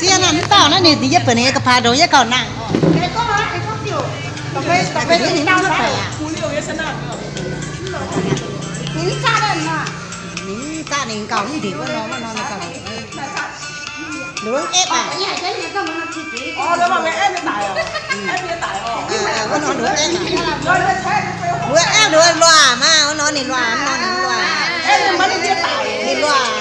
Ziex naaiv mv dauh naaiv ninh yietv buonc ninh nyei ga'paah ndongc yietv gauh nangh. Ninh mv zatv ninh gauh mv ndingc wuov norm, wuov norm ninh gauh ndingc. Lungh epv aqv. Wuov norm lungh epv aqv. Wuov epv nduov luaac maah, wuov norm ninh luaac, wuov norm ninh luaac. Ninh luaac.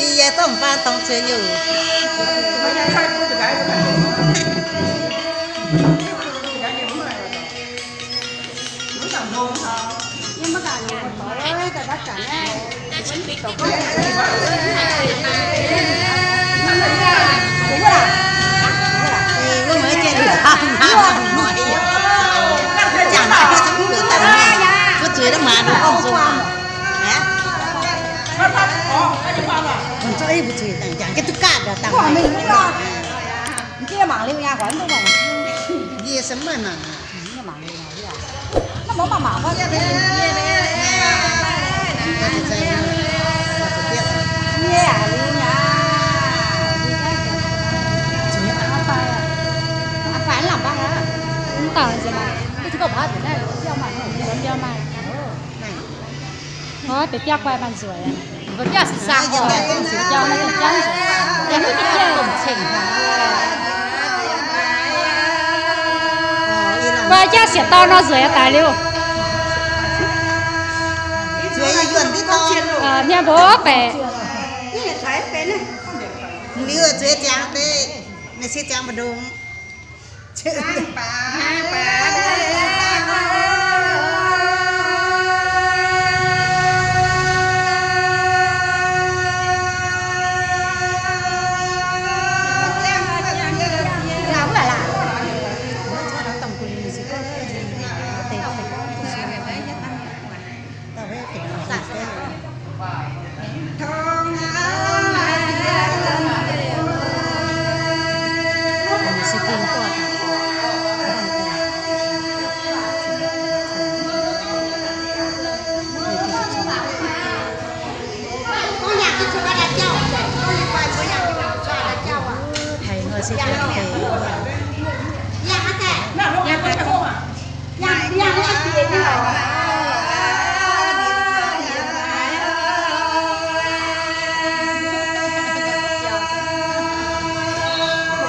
Yie, yie dongh baan dorngx zueiz youh. Yie se maiv mangc. Ov, deix biauv guai maaih nzueic. Mbuo biauv sic saah oc. Biauv naaiv biauv nzueic. Biauv naaiv biauv domh ceng. Guai jaav siec dorn nor nzueic daic liuz. Mienh mbuo baeqc. Liuz zueiz ziangx deix, ninh se ziangx mbu'ndongx.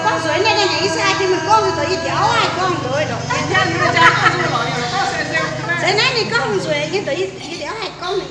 Gorngv nzueic nyei, nyei, nyei, yie se haih bun meih gorngv nzueic, yie ndiouv haih gorngv nzueic. Se naaiv ninh gorngv nzueic nyei, yie ndiouv haih gorngv.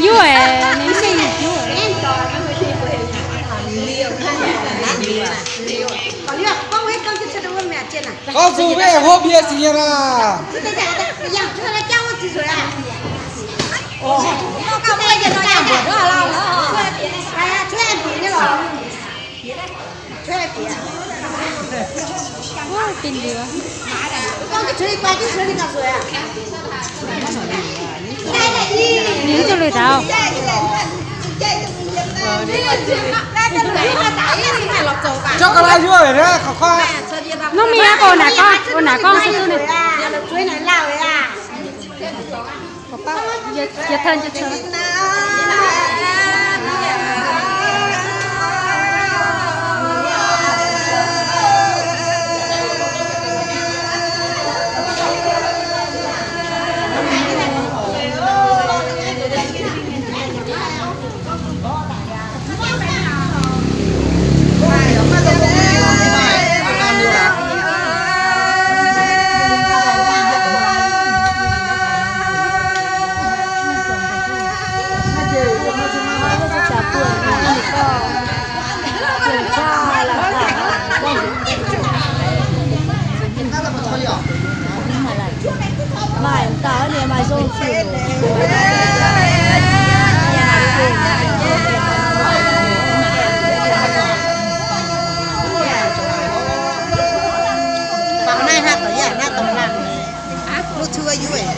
Yuv eix, ninh se yuv eix. Gorngv zuqc mbuo hopv yie sic nyei aac. Ninh zuqc lui taux. Norm mienh gorngv naaic gorngv, naaic gorngv se duqv ninh. Maaih dauh ninh maaih zong ziuc. Baac naaiv haaix dauh yaac naaiv dongh laangh, mv cuotv yuoqv.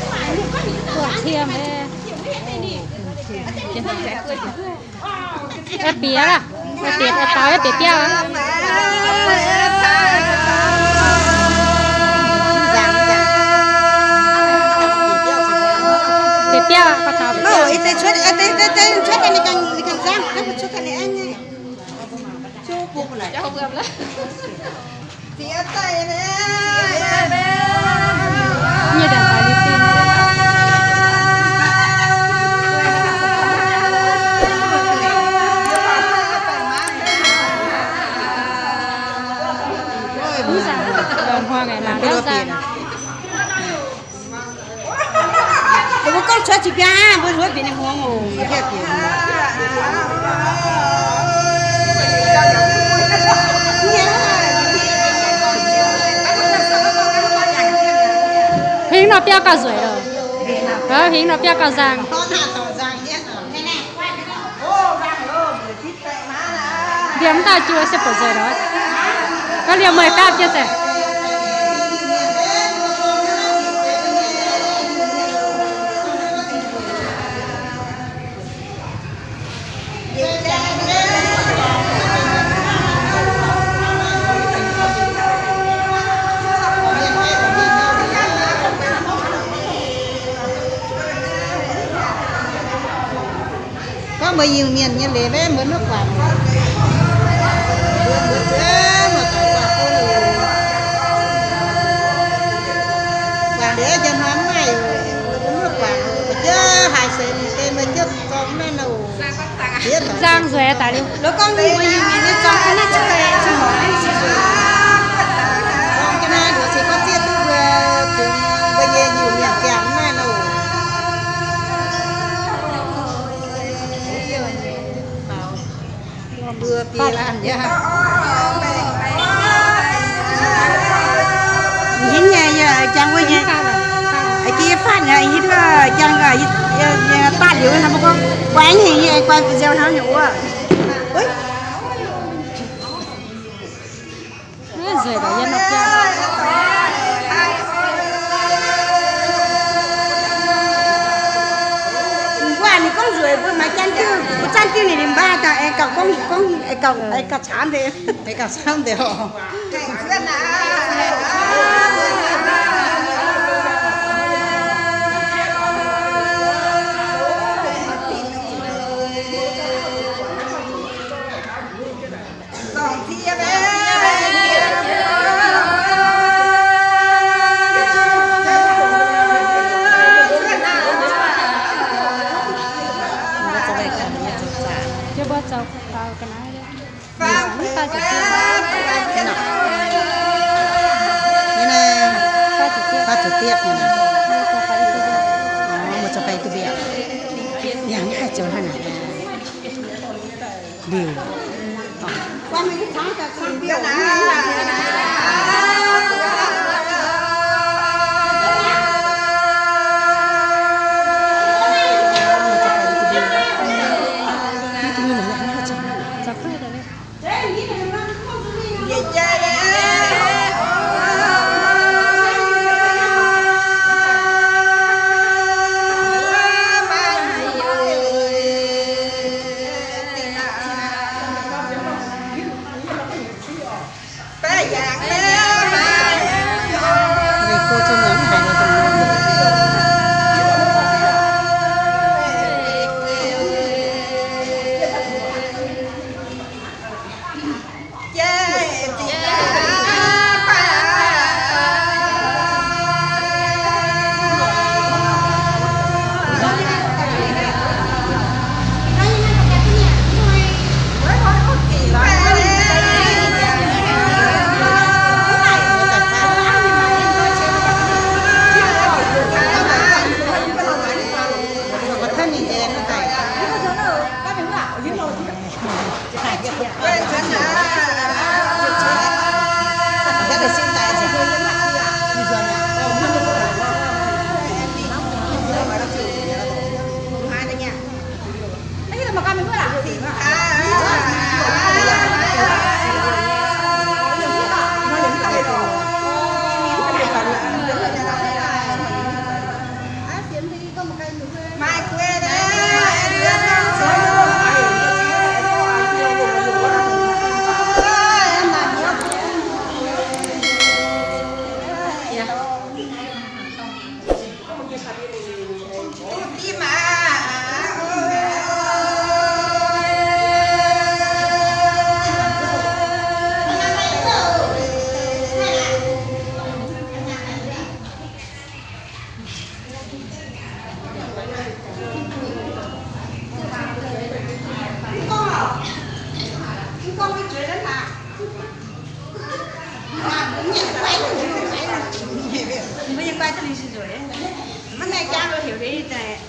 Aa, bieqc aqv, bieqc, bieqc taux bieqc biauv aqv. Bieqc biauv aqv, gorngv taux bieqc biauv. Mbuo gorngv cuotv jiex biaa, mbuo nduov bieqc ninh hmuangx oc. Hingv nor biauv gauh nzueic loh. Hingv nor biauv gauh nzang. Liemh dauh juov se buatc nzueic loh. Gorngv liemh meih dapv jienv nzengc. Gorngv mbuo Iu-Mienh nyei leiz maiv mbuo maiv guangc. Mbuo, mbuo zuov muoz-doic guangc bun, guangc liuz njang hnoi mv maaih, mbuo maiv guangc. Mbuo jienv haaix seix ninh deix mbuo jienv zorng naaiv nor. Nzang nzueic daaih liuz. Lov gorngv mbuo Iu-Mienh nyei zorng ga'naaiv cuotv, zuqc mangc naaiv se nzueic. Gorngv ga'naaiv nzueic se gorngv zieqv duqv mbuo, mbuo nyei Iu-Mienh ziangh naaiv nor. Mbuo biei laanh yaac hinv nyei, yie jangx wuov nyei. Aa, yie faanh yaac hinv wuov jangx, yie daaih liuz nor mbuo gorngv, guaix nyei, yie guaix nziou hnangv nyei wuov. Nzueic daaih yie nor biauv. Mbuo ninh gorngv nzueic, mbuo maiv janx diuv, mbuo zanc diuv ninh, ninh mbac daaih aengx gauh gorngv, gorngv aengx gauh, aengx gauh camv deix, aengx gauh camv deix oc. Nyei naaiv, faah ziepc diepv nyei naaiv. Mbuo zuqc fai duqv mbiaauc. Yangh naaiv haih zoux hnangv naaic. Liuz. Mbuo, mbuo, mbuo, mbuo, mbuo, mbuo, mbuo, Mbuo nyei guai duqv liuz sin nzueic. Maiv naaiv jaav lo heuc deix.